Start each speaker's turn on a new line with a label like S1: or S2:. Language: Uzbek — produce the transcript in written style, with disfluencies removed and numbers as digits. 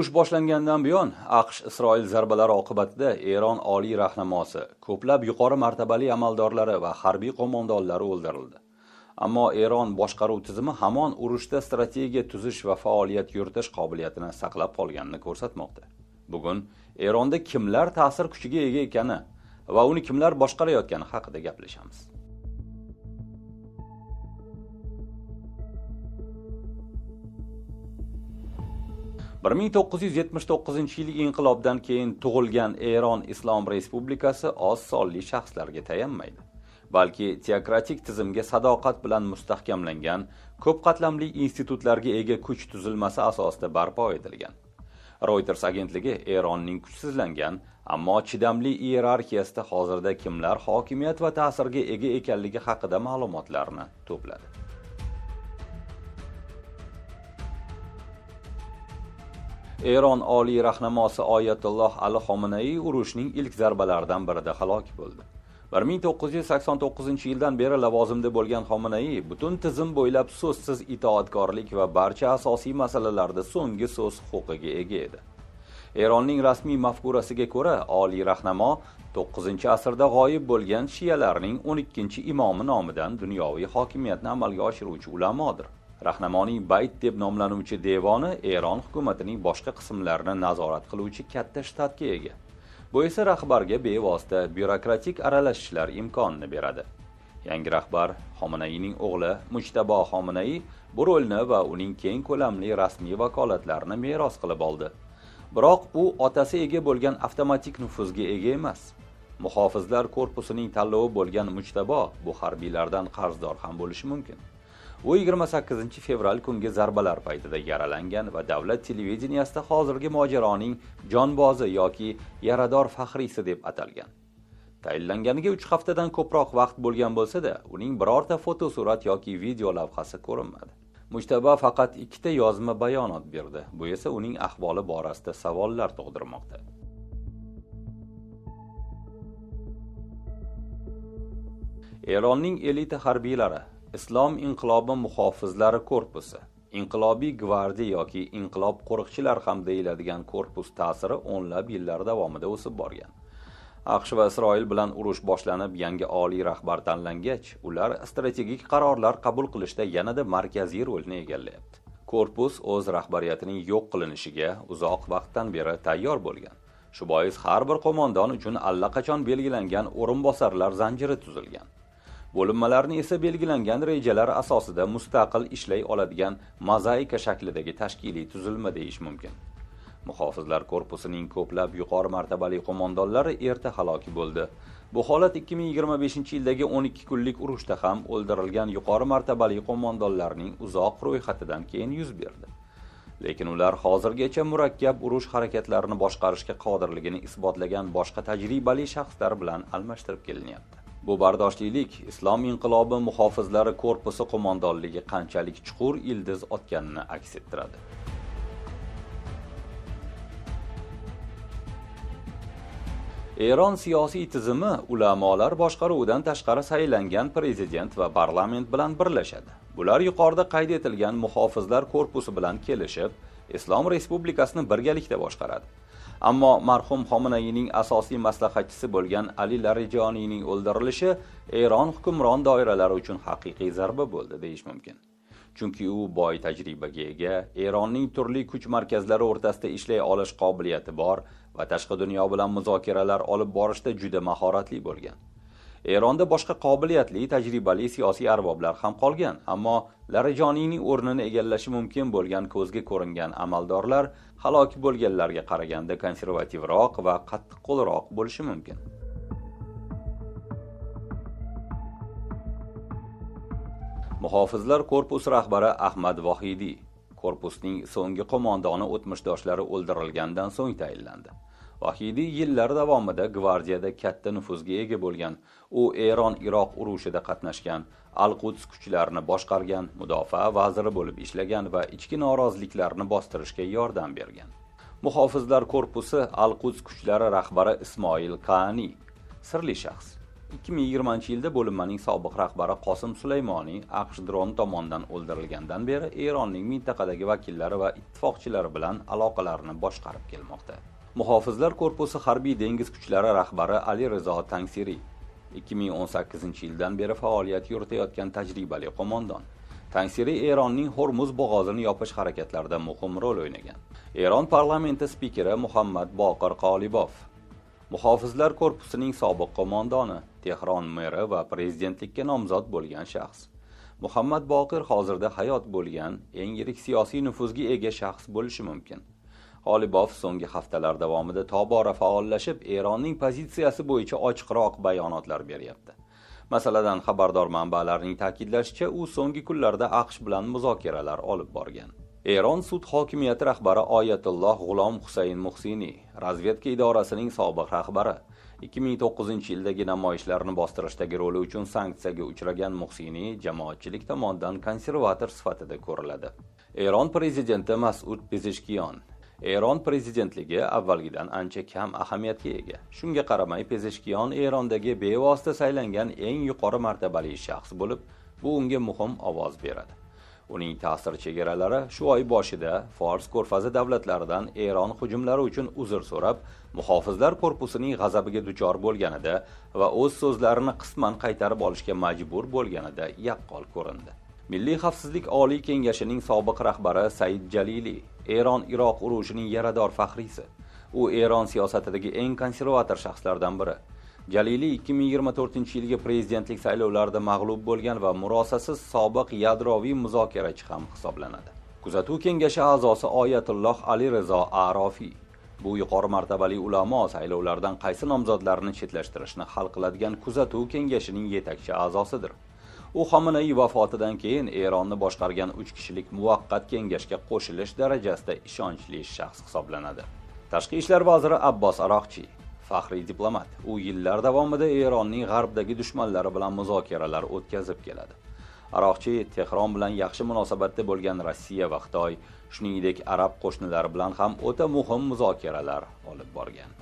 S1: Urush boshlangandan buyon AQSh-Isroil zarbalari oqibatida Eron oliy rahnamosi, ko'plab yuqori martabali amaldorlari va harbiy qo'mondonlari o'ldirildi. Ammo Eron boshqaruv tizimi hamon urushda strategiya tuzish va faoliyat yuritish qobiliyatini saqlab qolganini ko'rsatmoqda. Bugun Eronda kimlar ta'sir kuchiga ega ekani va uni kimlar boshqarayotgani haqida gaplashamiz. ...1979-yilgi inqilobdan keyin tug'ilgan Eron Islom Respublikasi oz sonli shaxslarga tayanmaydi, balki teokratik tizimga sadoqat bilan mustahkamlangan ko'p qatlamli institutlarga ega kuch tuzilmasi asosida barpo etilgan. Reuters agentligi Eronning kuchsizlangan, ammo chidamli iyerarxiyasida hozirda kimlar hokimiyat va ta'sirga ega ekanligi haqida ma'lumotlarni to'pladi. Eron oliy rahnamosi Oyatulloh Ali Xominaiy urushning ilk zarbalaridan birida halok bo'ldi. 1989-yildan beri lavozimda bo'lgan Xominaiy butun tizim bo'ylab so'zsiz itoatkorlik va barcha asosiy masalalarda so'nggi so'z huquqiga ega edi. Eronning rasmiy mafkurasiga ko'ra, oliy rahnamo 9-asrda g'oyib bo'lgan shialarning 12-imomi nomidan dunyoviy hokimiyatni amalga oshiruvchi ulamodir. Rahnamoning Bayt deb nomlanuvchi devoni Eron hukumatining boshqa qismlarini nazorat qiluvchi katta shtatga ega. Bu esa rahbarga bevosita byurokratik aralashishlar imkonini beradi. Yangi rahbar Xominaining o'g'li Mujtabo Xominai bu rolni va uning keng ko'lamli rasmiy vakolatlarini meros qilib oldi. Biroq u otasi ega bo'lgan avtomatik nufuzga ega emas. Muhofizlar korpusining tanlovi bo'lgan Mujtabo bu harbiylardan qarzdor ham bo'lishi mumkin. U 28 fevral kungi zarbalar paytida yaralangan va davlat televideniyasida hozirgi mojaroning jonbozi yoki yarador faxriysi deb atalgan. Tayinlanganiga 3 haftadan ko'proq vaqt bo'lgan bo'lsa-da, uning birorta fotosurat yoki video lavhasi ko'rinmadi. Mujtabo faqat 2 ta yozma bayonot berdi. Bu esa uning ahvoli borasida savollar tug'dirmoqda. Eronning elita harbiylari, Islom inqilobi muhofizlari korpusi, inqilobiy gvardiya yoki inqilob qo'riqchilar ham deyiladigan korpus ta'siri o'nlab yillar davomida o'sib borgan. AQSh va Isroil bilan urush boshlanib, yangi oliy rahbar tanlangach, ular strategik qarorlar qabul qilishda yanada markaziy rolni egallayapti. Korpus o'z rahbariyatining yo'q qilinishiga uzoq vaqtdan beri tayyor bo'lgan. Shu bois har bir qo'mondon uchun allaqachon belgilangan o'rinbosarlar zanjiri tuzilgan. Bo'linmalarni esa belgilangan rejalar asosida mustaqil ishlay oladigan mozaika shaklidagi tashkiliy tuzilma deyish mumkin. Muhofizlar korpusining ko'plab yuqori martabali qo'mondonlari erta halok bo'ldi. Bu holat 2025-yildagi 12 kunlik urushda ham o'ldirilgan yuqori martabali qo'mondonlarning uzoq ro'yxatidan keyin yuz berdi. Lekin ular hozirgacha murakkab urush harakatlarini boshqarishga qodirligini isbotlagan boshqa tajribali shaxslar bilan almashtirib kelinyapti. Bu bardoshlilik Islom inqilobi muhofizlari korpusi qo'mondonligi qanchalik chuqur ildiz otganini aks ettiradi. Eron siyosiy tizimi ulamolar boshqaruvidan tashqari saylangan prezident va parlament bilan birlashadi. Bular yuqorida qayd etilgan muhofizlar korpusi bilan kelishib, Islom Respublikasini birgalikda boshqaradi. Ammo marhum Xominaining asosiy maslahatchisi bo'lgan Ali Larijoniyning o'ldirilishi Eron hukmron doiralari uchun haqiqiy zarba bo'ldi deyish mumkin. Chunki u boy tajribaga ega, Eronning turli kuch markazlari o'rtasida ishlay olish qobiliyati bor va tashqi dunyo bilan muzokaralar olib borishda juda mahoratli bo'lgan. Eronda boshqa qobiliyatli, tajribali siyosiy arboblar ham qolgan, ammo Larijoniyning o'rnini egallashi mumkin bo'lgan ko'zga ko'ringan amaldorlar halok bo'lganlarga qaraganda konservativroq va qattiqqo'lroq bo'lishi mumkin. Muhofizlar korpusi rahbari Ahmad Vohidiy korpusning so'nggi qo'mondoni o'tmishdoshlari o'ldirilgandan so'ng tayinlandi. Vohidiy yillar davomida gvardiyada katta nufuzga ega bo'lgan. U Eron-Iroq urushida qatnashgan, Al-Quds kuchlarini boshqargan, mudofaa vaziri bo'lib ishlagan va ichki noroziliklarni bostirishga yordam bergan. Muhofizlar korpusi Al-Quds kuchlari rahbari Ismoil Qaani sirli shaxs. 2020-yilda bo'linmaning sobiq rahbari Qosim Sulaymoniy AQSh dron tomonidan o'ldirilgandan beri Eronning mintaqadagi vakillari va ittifoqchilari bilan aloqalarini boshqarib kelmoqda. Muhofizlar korpusi harbiy dengiz kuchlari rahbari Ali Rizo Tangsiri 2018-yildan beri faoliyat yuritayotgan tajribali qo'mondon. Tangsiri Eronning Hormuz bo'g'ozini yopish harakatlarida muhim rol o'ynagan. Eron parlamenti spikeri Muhammad Boqir Qolibof Muhofizlar korpusining sobiq qo'mondoni, Tehron meri va prezidentlikka nomzod bo'lgan shaxs. Muhammad Boqir hozirda hayot bo'lgan eng yirik siyosiy nufuzga ega shaxs bo'lishi mumkin. G'olibof so'nggi haftalar davomida tobora faollashib, Eronning pozitsiyasi bo'yicha ochiqroq bayonotlar beryapti. Masaladan xabardor manbalarning ta'kidlashicha, u so'nggi kunlarda AQSh bilan muzokaralar olib borgan. Eron sud hokimiyati rahbari Oyatulloh G'ulom Husayn Muhsiniy, razvedka idorasining sobiq rahbari, 2009-yildagi namoyishlarni bostirishdagi roli uchun sanksiyaga uchragan Muhsiniy jamoatchilik tomonidan konservator sifatida ko'riladi. Eron prezidenti Mas'ud Pezeshkiyon. Eron prezidentligi avvalgidan ancha kam ahamiyatga ega. Shunga qaramay Pezeshkiyon Erondagi bevosita saylangan eng yuqori martabali shaxs bo'lib, bu unga muhim ovoz beradi. Uning ta'sir chegaralari shu oy boshida Fors ko'rfazi davlatlaridan Eron hujumlari uchun uzr so'rab, muhofizlar korpusining g'azabiga duchor bo'lganida va o'z so'zlarini qisman qaytarib olishga majbur bo'lganida yaqqol ko'rindi. Milliy xavfsizlik oliy kengashining sobiq rahbari Said Jalili Eron-Iroq urushining yarador faxriysi. U Eron siyosatidagi eng konservator shaxslardan biri. Jalili 2024-yilgi prezidentlik saylovlarida mag'lub bo'lgan va murosasiz sobiq yadroviy muzokarachi ham hisoblanadi. Kuzatuv kengashi a'zosi Oyatulloh Ali Rizo Arofiy. Bu yuqori martabali ulamo saylovlardan qaysi nomzodlarni chetlashtirishni hal qiladigan kuzatuv kengashining yetakchi a'zosidir. U Xomeney vafotidan keyin Eronni boshqargan 3 kishilik muvaqqat kengashga qo'shilish darajasida ishonchli shaxs hisoblanadi. Tashqi ishlar vaziri Abbos Aroqchi faxriy diplomat. U yillar davomida Eronning g'arbdagi dushmanlari bilan muzokaralar o'tkazib keladi. Aroqchi Tehron bilan yaxshi munosabatda bo'lgan Rossiya va Xitoy, shuningdek arab qo'shnilari bilan ham o'ta muhim muzokaralar olib borgan.